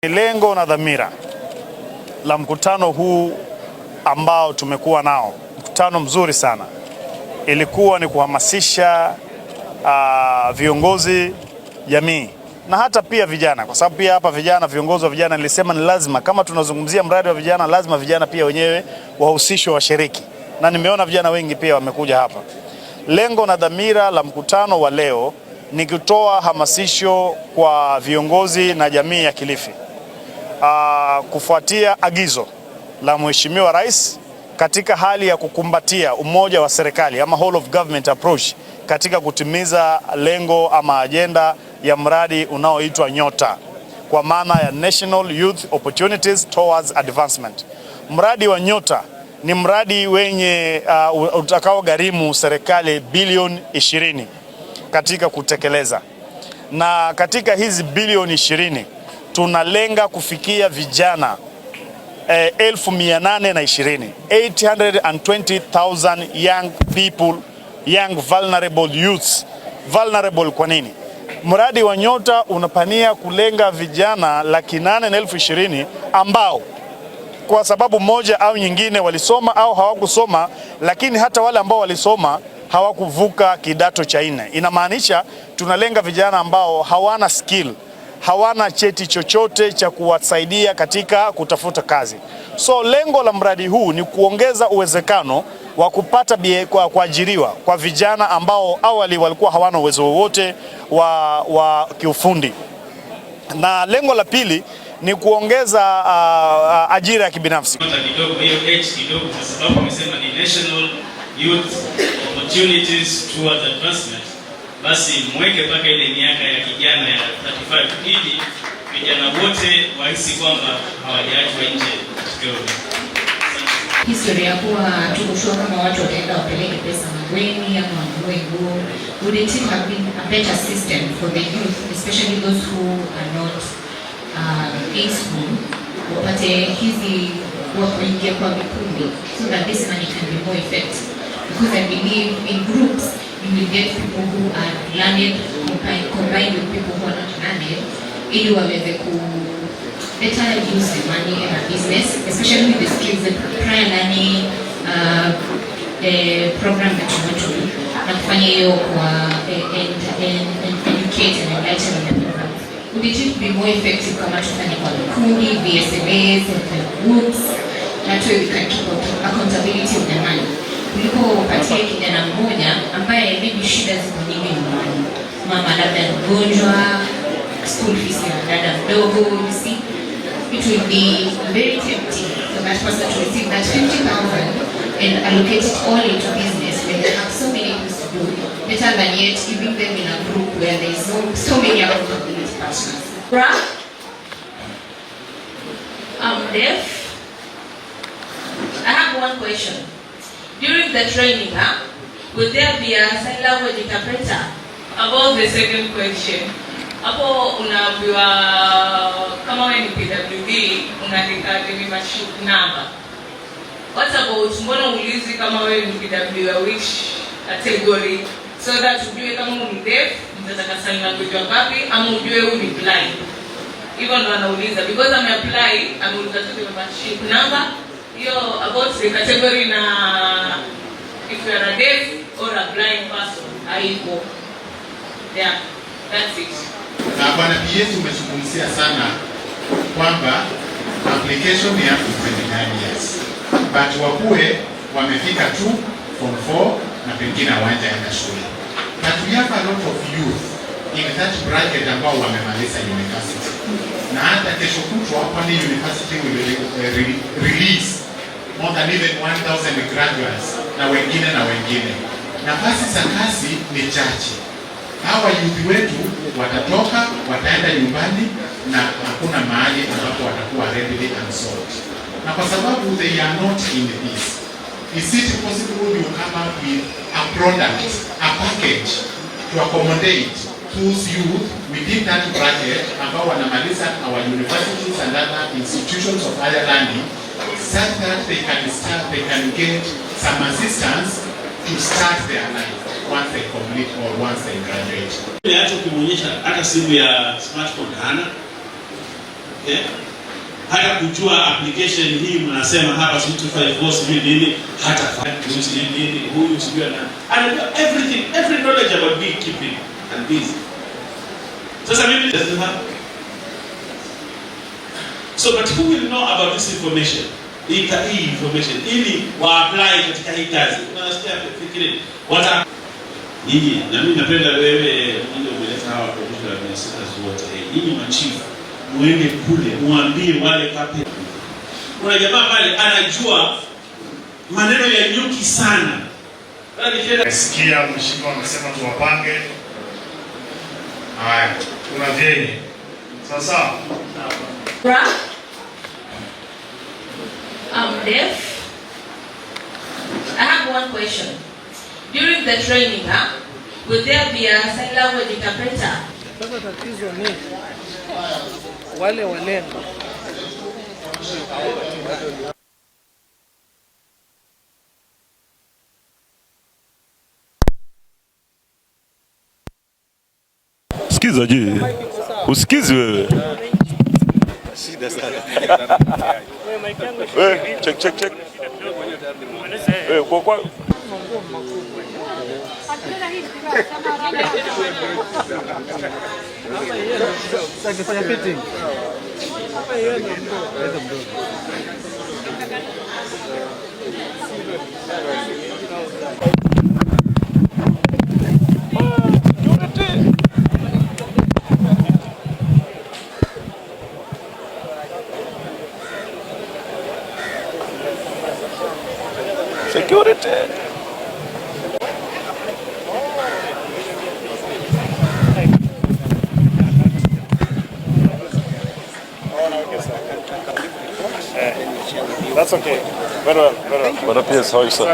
Lengo na dhamira la mkutano huu ambao tumekuwa nao, mkutano mzuri sana, ilikuwa ni kuhamasisha viongozi, jamii na hata pia vijana, kwa sababu pia hapa vijana, viongozi wa vijana, nilisema ni lazima kama tunazungumzia mradi wa vijana, lazima vijana pia wenyewe wahusishwe, washiriki, na nimeona vijana wengi pia wamekuja hapa. Lengo na dhamira la mkutano wa leo ni kutoa hamasisho kwa viongozi na jamii ya Kilifi kufuatia agizo la Mheshimiwa Rais katika hali ya kukumbatia umoja wa serikali ama whole of government approach katika kutimiza lengo ama ajenda ya mradi unaoitwa Nyota, kwa maana ya National Youth Opportunities Towards Advancement. Mradi wa Nyota ni mradi wenye utakao gharimu serikali bilioni 20 katika kutekeleza, na katika hizi bilioni 20 tunalenga kufikia vijana 820,000, 820,000 young people, young vulnerable youths. Vulnerable kwa nini? Mradi wa Nyota unapania kulenga vijana 820,000 ambao kwa sababu moja au nyingine walisoma au hawakusoma, lakini hata wale ambao walisoma hawakuvuka kidato cha nne. Inamaanisha tunalenga vijana ambao hawana skill, hawana cheti chochote cha kuwasaidia katika kutafuta kazi. So lengo la mradi huu ni kuongeza uwezekano wa kupata kuajiriwa kwa vijana ambao awali walikuwa hawana uwezo wowote wa kiufundi, na lengo la pili ni kuongeza ajira ya kibinafsi. Kidogo hiyo age kidogo, kwa sababu amesema ni National Youth Opportunities Towards Advancement, basi mweke mpaka ile miaka ya kijana ya 35 ili vijana wote wahisi kwamba hawajaachwa nje katika hiyo. Historia ya kuwa tuko sure kama watu wataenda wapeleke pesa mabweni ama wanunue nguo. Would it have been a better system for the youth, especially those who are not in school, wapate hizi wa kuingia kwa vikundi so that this money can be more effective? Because I believe in groups you will get people who are learned combined with people who are not learned ili waweze ku better use the money in a business, especially with the skills, the prior learning program that you want to do, na kufanya hiyo kwa and educate and enlighten on the program. Would it be more effective kama tufanye kwa vikundi, VSLAs and the groups, that way we can keep accountability of the money, kuliko upatie kijana mmoja ambaye maybe shida ziko nyingi nyumbani, mama labda ni mgonjwa, school fees ya dada mdogo, you see, it will be very tempting for that person to receive that 50,000 and allocate it all into business when they have so many things to do, better than yet giving them in a group where there is so many accountability partners. Ra. I'm deaf. I have one question. During the training, huh, will there be a sign language interpreter? About the second question, hapo unaambiwa kama wewe ni PWD unaandika the membership number. What about, mbona uulizi kama wewe ni PWD wa which category, so that ujue kama huyu ni deaf mtataka sign language wangapi, ama ujue huyu ni blind? Hivyo ndo anauliza because ameapply, ameuliza tu the membership number hiyo. About the category na if you are a deaf or a blind person, haiko. Yeah, that's it. Na bwana PS, umezungumzia sana kwamba application ni up to 29 years, but wakuwe wamefika tu form 4 na pengine hawajaenda shule, but we have a lot of youth in that bracket ambao wamemaliza university na hata kesho kutwa, kwani university will release more than even 1000 graduates na wengine na wengine. Nafasi za kazi ni chache. Hawa youth wetu watatoka, wataenda nyumbani na hakuna mahali ambapo watakuwa readily absorbed, na kwa sababu they are not in this, is it possible you come up with a product, a package to accommodate those youth within that bracket ambao wanamaliza our universities and other institutions of higher learning, such that they can start, they can get some assistance to start their life once they complete or once they graduate? Hata ukimwonyesha hata simu ya smartphone hana. Eh? Hata kujua application hii mnasema hapa sijui 254 sijui nini, hata sijui nini, huyu sijui anajua everything, every knowledge about beekeeping and bees. Sasa mimi doesn't have. So but who will know about this information? Hii information ili wa apply katika hii kazi. Unasikia, fikiri wata nyinyi, na mimi napenda wewe ndio umeleta hawa traditional administrators wote. Nyinyi machifu muende kule muambie wale kape. Kuna jamaa pale anajua maneno ya nyuki sana. Sikia mheshimiwa amesema tuwapange. Haya, kuna vyenye. Sawa sawa. I'm deaf. I have one question. During the training, will there be a sign language interpreter? Sasa tatizo ni wale walengwa hawapatikani. Sikiza je, usikizi wewe? Shida sana. Wewe, check check check. Wewe kwa Akifanya fitting. Security. That's okay. Very well, very well. Bwana PS, how are you, sir?